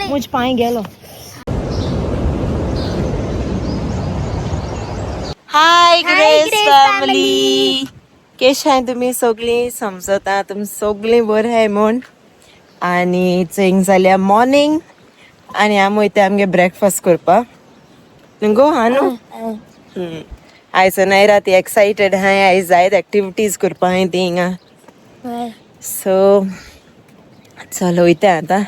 मुझ पांय गेलो. हाय ग्रेस फॅमिली, केश हाय तुमी सगळीं? समजता तुमी सगळीं बरें हाय म्हूण. आनी चोयंक जाल्या मॉर्निंग आनी आमी वयता आमगे ब्रेकफास्ट करपाक. गो हा न्हू. आयज नाय राती एक्सायटेड हाय. आयज जायत एक्टिविटीज करपा हाय ती हिंगा. सो चल वयता आतां.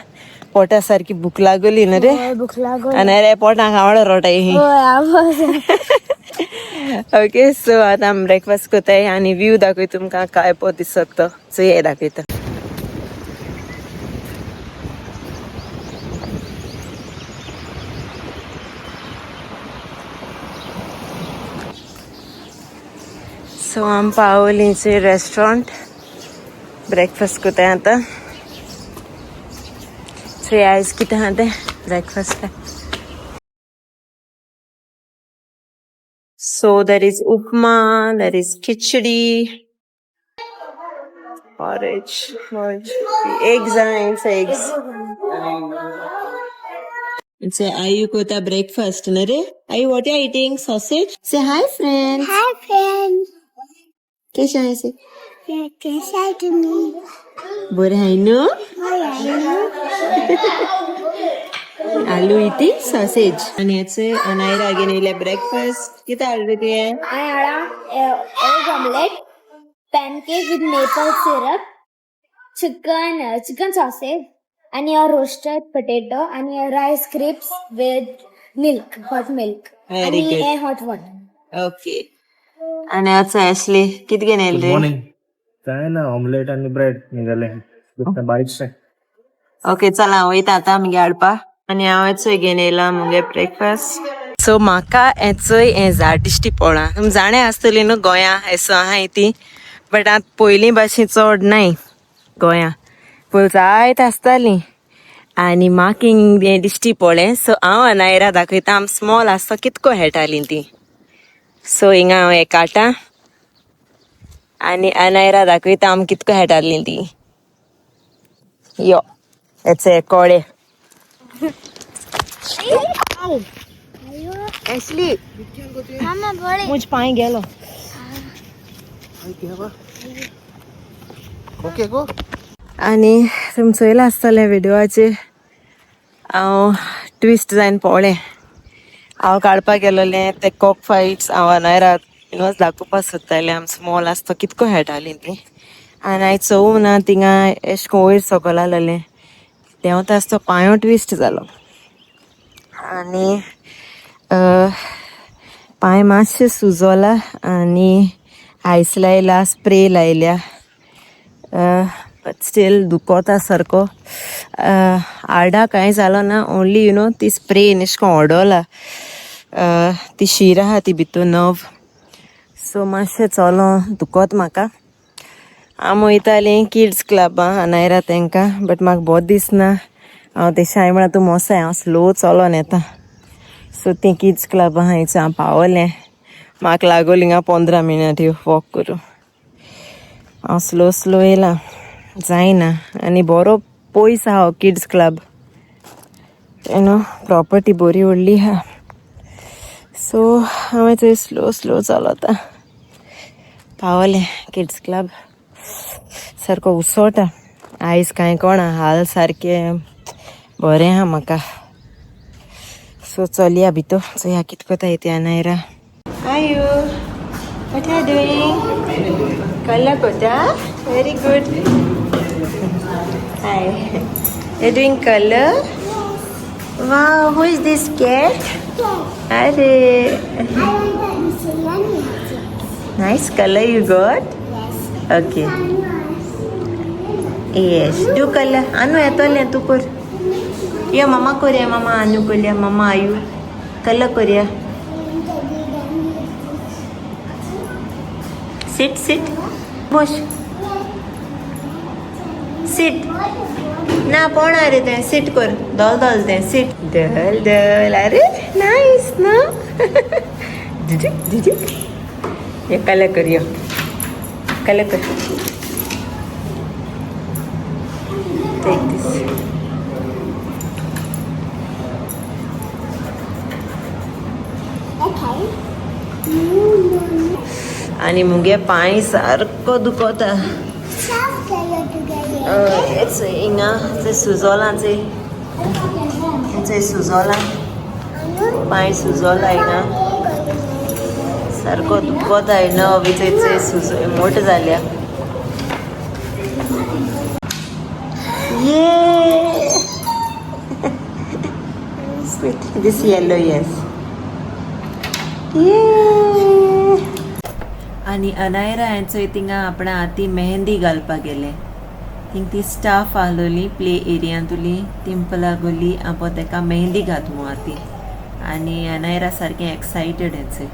पोटा सारकी भूक लागली न्हू रे. भूक लागली. आनी रे पोटाक आवड रोटाय ही. ओके, सो आतां आमी ब्रेकफास्ट करताय आनी व्यू दाखय तुमकां काय पो दिसत तो. चोय दाखयता. सो आमी पावलीं रेस्टॉरंट, ब्रेकफास्ट करताय आतां. सो आयज कितें आहा तें breakfast. So there is upma, there is khichdi, porridge, porridge, eggs and eggs. Say Ayu kota breakfast, na re? Ayu, what are you eating? Sausage? Say hi, friends. Hi friends. कैसा है से? कैसा है तुम्ही? बरं आहे ना? Aloo eating sausage. आणि याचे अनायरा घेऊन येयल्या ब्रेकफास्ट. कितें हाडलें तुवें? हांवें हाडा egg omelette, pancake with maple syrup, chicken sausage आणि अ रोस्टेड पोटॅटो आणि rice crisps with milk, hot milk. Very आणि good. हे हॉट वॉटर. ओके. आणि याचं ॲशली किती घेऊन येयलें रे? मॉर्निंग. काय ना, ऑमलेट आणि ब्रेड निघाले बारीकशे. ओके, चला हांव वयता आतां आमगे हाडपा. आनी हांव येचोय घेवन येयला मुगे ब्रेकफास्ट. सो म्हाका हेचोय हें झाड दिश्टी पडलां. तुमी जाणा आसतली न्हू गोंया येसो आहाय ती, बट आतां पयलीं भाशेन चड नाय गोंया. पयलीं जायत आसताली आनी म्हाका हें दिश्टी पडलें. सो हांव अनायरा दाखयता आमी स्मॉल आसता कितको खेळटालीं ती. सो हिंगा हांव हें काडटा आनी अनायरा दाखयता आमी कितको खेळटालीं ती. यो हेचे कोळे. ॲशली, मुझ पांय गेलो. Okay go. आनी तुमी चोयलां आसतलें व्हिडियोचेर हांव ट्विस्ट जायन पळोवलें. हांव काडपाक गेलोलें ते कॉक फायट्स. हांव अनायरा दाखोवपाक सोदतालें आमी स्मॉल आसता कितको खेळटालीं ती. आनी हांवें चोवूं ना थिंगा एशें कोन्न वयर सकयल आसलेलें. देंवता आसतो पांयो ट्विस्ट जालो आनी पांय मातशें सुजोला आनी आयस लायला, स्प्रे लायल्या, बट स्टील दुखोता सारको. आडा कांय जालो ना, ओनली you know ती स्प्रे एशें कोन्न ओडोला ती शीर आहा ती भितूर नर्व. सो मातशें चलो दुखोत म्हाका. आमी वयतालीं किड्स क्लबां अनायरा तेंकां, बट म्हाका बोरो दिसना. हांव तेशें हांवें म्हळ्यार तूं मोसाय, हांव स्लो चलोन येता. सो तीं किड्स क्लब आहा हांव पावलें. म्हाका लागोली हिंगा 15 मिनट वॉक करूं. हांव स्लो स्लो येयलां, जायना. आनी बरो पयस आहा kids club, you know, property बरी व्हडली आहा. सो हांवें थंय स्लो स्लो चलता पावलें किड्स क्लब. सारको उसोटा आयज कांय कोणा हाल सारकें बरें आहा म्हाका. सो चलया भितर, चोया कितें कोताय ती अनायरा. आयु, what are doing? Colour कोता. Very good. Hi, you doing colour? Wow, who is this cat? अरे, nice colour you got. Okay, yes, do colour. Anu येतोलें, तूं कर. यो मामा कोरया, मामा आनू कोरया, मामा आयु कलर कोरया. सिट सिट, बस सिट ना पोणा रे तें. सिट कर, दोल दोल तें सिट डल डल. अरे नायस ना. दिदी दिदी, हे कलर कर, यो कलर कर. Take this. आनी मुगे पांय सारको दुखता. हिंगा ते सुजोलां, ते ते सुजोलां, पांय सुजोला हिंगा सारको दुखता. नव ते सुज मोटे जाल्या. ये. Sweet. This yellow, yes. Yeah. आनी अनायरा हेंचो थिंगा आपणा हाती मेहंदी घालपाक गेले. थिंग ती स्टाफ आहलोली प्ले एरियांतुली. ती म्हणपा लागोली आपो तेका मेहंदी घात मू हाती. आनी अनायरा सारकें एक्सायटेड हेंचे.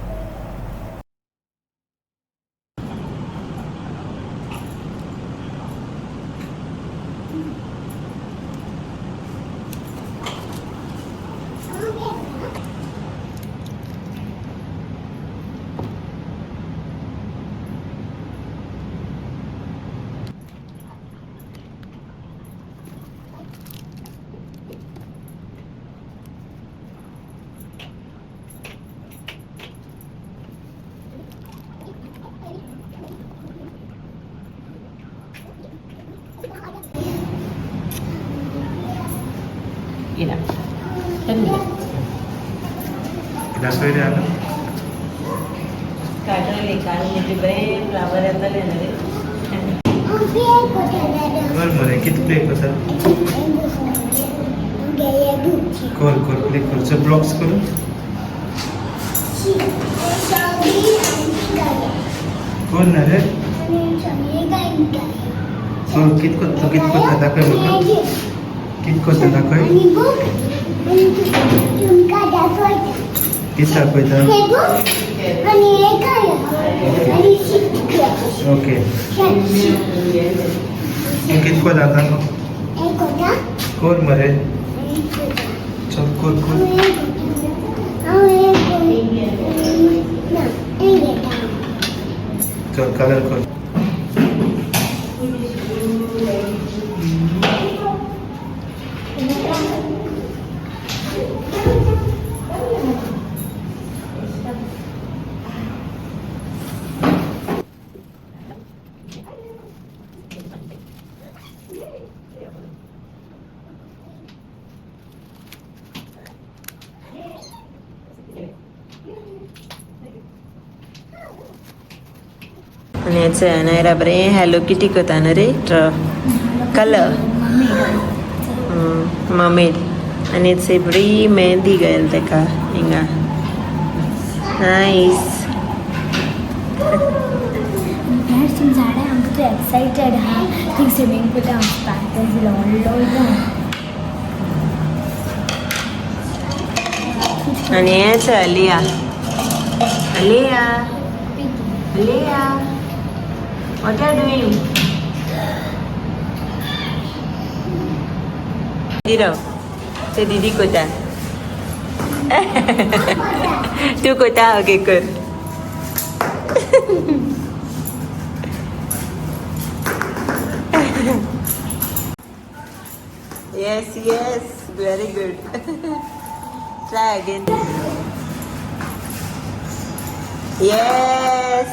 इला. दाखय रे आता. काडलेली काडून बरें फ्लावर येतले न्हू रे. कर मरे, कित प्ले करता? कर कर, प्ले कर. चल, ब्लॉक्स करू. कर ना रे. कर, कित करता, कित करता दाखय म्हाका. कित करता दाखय. कित दाखयता? ओके, तूं कित करता आतां? कर मरे, चल कर कर. चल, कलर कर. आनी हेचे अनायरा बरें हॅलो किटी करता न्हू रे, कलर ममेड. आनी हेचे बरी मेहंदी घायल तेका हिंगा. नायस. झाडां आमकां एक्सायटेड आहा थिंग स्विमींग पुलां वचपाक. तें व्हडलो. आनी हेच अलिया. अलिया, अलिया, what are doing? दिरो ते दीदी कोता, तू कोता. ओके, कर. Yes, very good. Try again. Yes.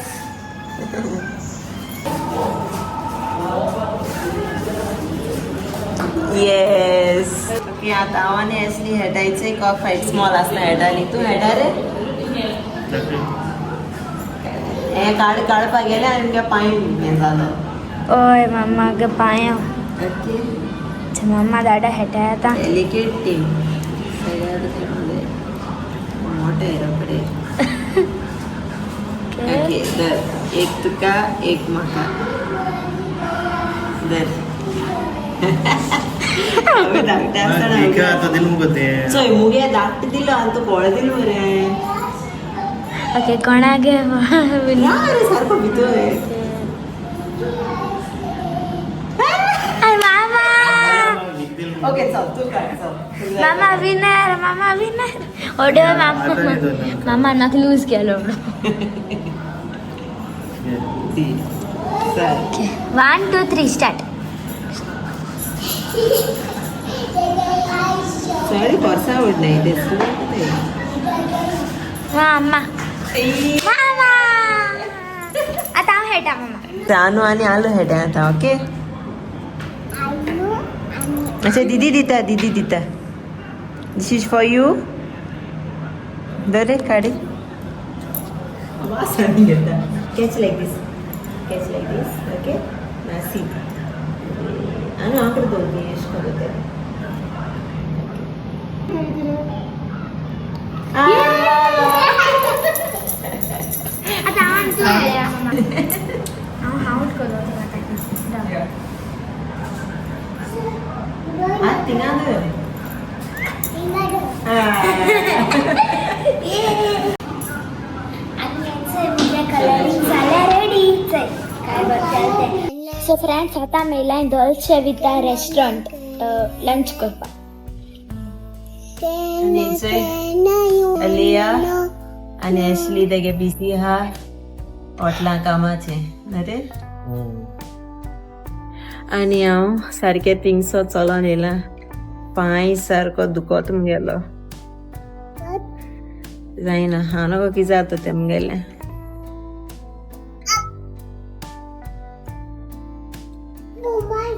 Yes. Okay, आता आवाने असली हेडायचे का फाईट स्मॉल असला हेडाली. तू हेडा रे. दाखय. हे काड काडपाक गेले आनी मुगे पांय हें जालो. ओय मम्मा गे पांय. ओके. मम्मा दादा हेटा आता. डेलिकेट टीम मोठे रोकडे. ओके, धर. एक तुका, एक म्हाका. धर. हांवें धाकटें आसतना. ठीक आहे, आता दिल मुगो ते. चोय, मुगे धाकटें दिलो आनी तूं व्हड दिलो मरे. ओके, कोणागे? ना रे, सारको भितर. मामा. ओके, चल, तूं काड, चल. मामा विनर, मामा विनर. ओडे मामा. आता न्ही दोन. मामा नाक लूज केलो. दी, चल. 1 2 3 स्टार्ट. चड वर्सां उडनाय ते. मामा, मामा. हेटा मामा. आनू आनी आलू हेडे आतां. ओके, अच्छा, दीदी दिता, दीदी दिता. This is for you. दरे काडी. Catch like this, catch like this. Okay, see. Anu आंकडे दवरली एश करून. आता हांव तूं हेडया मामा. हांव हांवूच करता आतां. आत थिंगा दवर. आनी हेंचे कलरींग जाल्या रेडी. चल काय बरं ते. सो फ्रेंड्स, आतां मेलाय डॉल्चे विता रेस्टॉरंट लंच करपाक. अलिया आनी एशली तेगे बिजी आहा हॉटला कामाचें न्हय रे. आनी हांव सारकें थिंगसो चलोन येयलां, पांय सारको दुखत मुगेलो. जायना, हांव नको कितें जाता तें मुगेलें.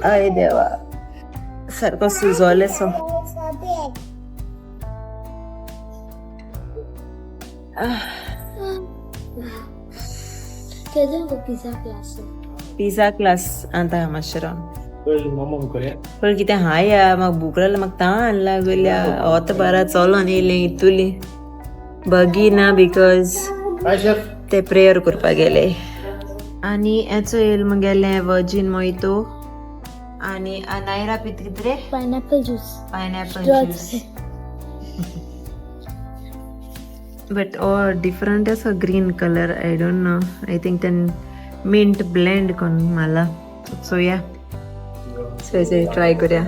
अय देवा, सारको सुजोलें सो. केदो गो पिझ्झा क्लास? पिझ्झा क्लास आतां मातशें रावन. मामा करूया. पण कितें हाय या, म्हाका भूक लागल्या, म्हाका तान लागल्या. होत बारा चलोन येयलें इतुली बगी ना because hi chef. ते प्रेयर करपाक गेले. आनी हेचो येयल मुगेलें वर्जीन मोयतो आनी अनायरा पित कितें रे? Pineapple juice. Pineapple Drugs. Juice. But oh different असो green colour. I don't know, I think तेन मिंट ब्लेंड कोन मला. सो या, सो ट्राय करूया.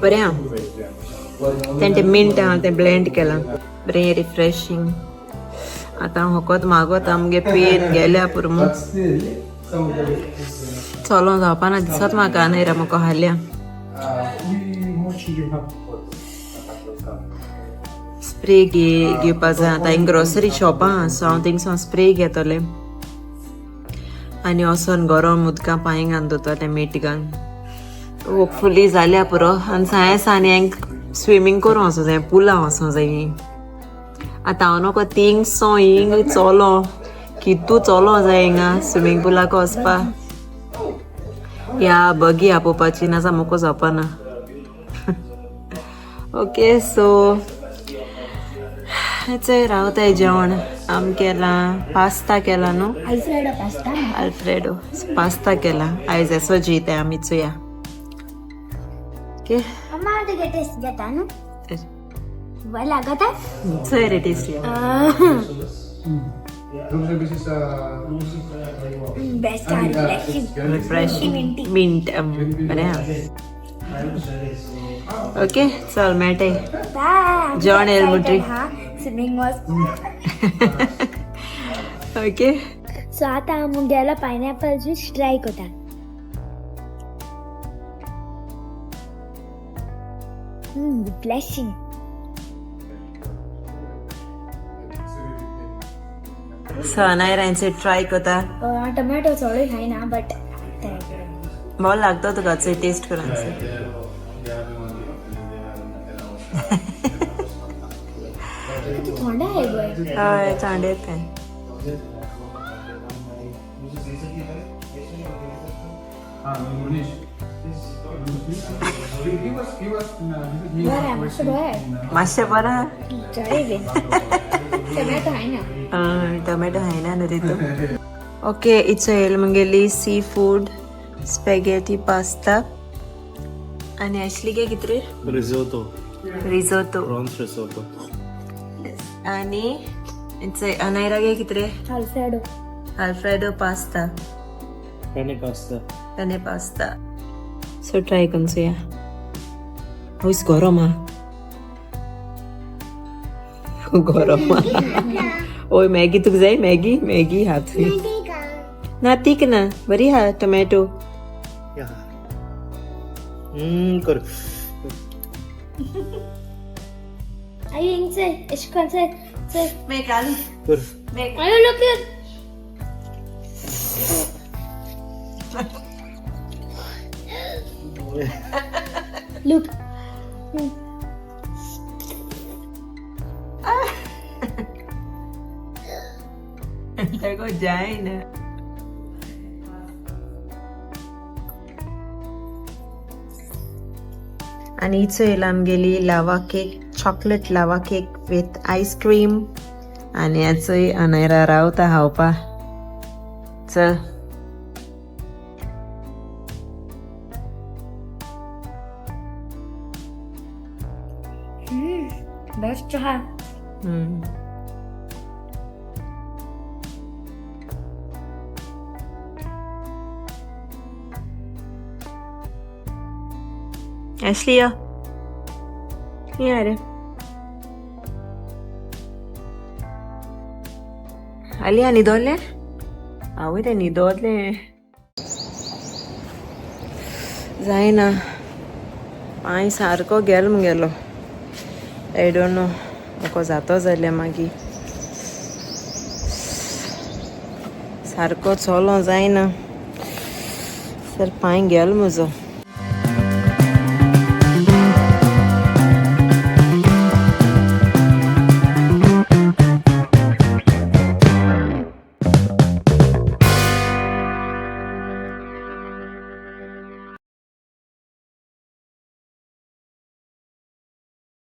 बरें आहा तें. तें मिंट आहा तें ब्लेंड केलां, बरें रिफ्रेशींग. आतां होकोत मागोत आमगे पेन गेल्या पुरो. चलो जावपा ना दिसत म्हाका. न्हय रे, म्हाका हाल्या स्प्रे घे घेवपा जाय. आतां हिंग ग्रोसरी शॉपां आहा, सो हांव थिंगसून स्प्रे घेतलें आनी वचोन गरम उदकां पांय घालून धुतलें मीठ घालून. होपफुली जाल्या पुरो. आनी सायन्स आनी हांक स्विमींग करूं वचूं जाय, पुला वचूं जाय. आतां हांव नको थिंगसो हिंग चलो कितू चलो जाय हिंगा स्विमींग पुलाक वचपा. या बगी आपोवपाची ना सामको जावपा ना. ओके, सो चय रावताय. जेवण आम केलां, पास्ता केला न्हू? Alfredo pasta. Alfredo pasta केला आयज. एसो जेयताय आमी, चोया. ओके. मम्मा, हांव तुगे टेस्ट घेता न्हू. बरें लागता. चोय रे tasty. Best, refreshing. Refreshing mint बरें आहा. ओके, चल मेळटाय. बाय. जेवण येयल म्हणटरी. Swimming was okay. सो आतां हांव मुगेलो पायनॅपल ज्यूस ट्राय करता. रिफ्रेशींग. सो अनायरांचे ट्राय करता. टोमॅटो चडूय खायना बट बरो लागतो तुका? चोय टेस्ट करून चोय. थंड आहे गोय. हय, थंड येता. बरें, मातशें बरें. मातशें बरें. चडय बीन टोमॅटो खायना. टोमॅटो खायना न्हू तितून. ओके, it's येयल मुगेली सी फूड स्पॅगेटी पास्ता. आनी एशली गे कितें रे? Risotto. Risotto. Prawns risotto. आनी it's Anaira गे कितें रे? Alfredo. Alfredo pasta. Penne pasta. Penne pasta. So try करून चोया. हूस गरम आहा, गरम आहा. ओय, मॅगी तुका जाय? मॅगी, मॅगी हात ना, तीक ना, बरी हा टोमॅटो. Yeah. कर. आई, हिंगचे एशें करून चल. मेकाल. कर. आयो, look. Look. देखो जाए ना. आणि चोयला आमगेली lava cake, chocolate lava cake with ice cream. आणि याचोय अनायरा रावता खावपा. चल. बेस्ट हा. Ashley यो. ये रे आलिया, न्हिदोलें? आवय, तें न्हिदोलें. जायना, पांय सारको गेलो मुगेलो. I don't know म्हाका जातो जाल्यार मागीर सारको चलो जायना सर, पांय गेलो म्हजो.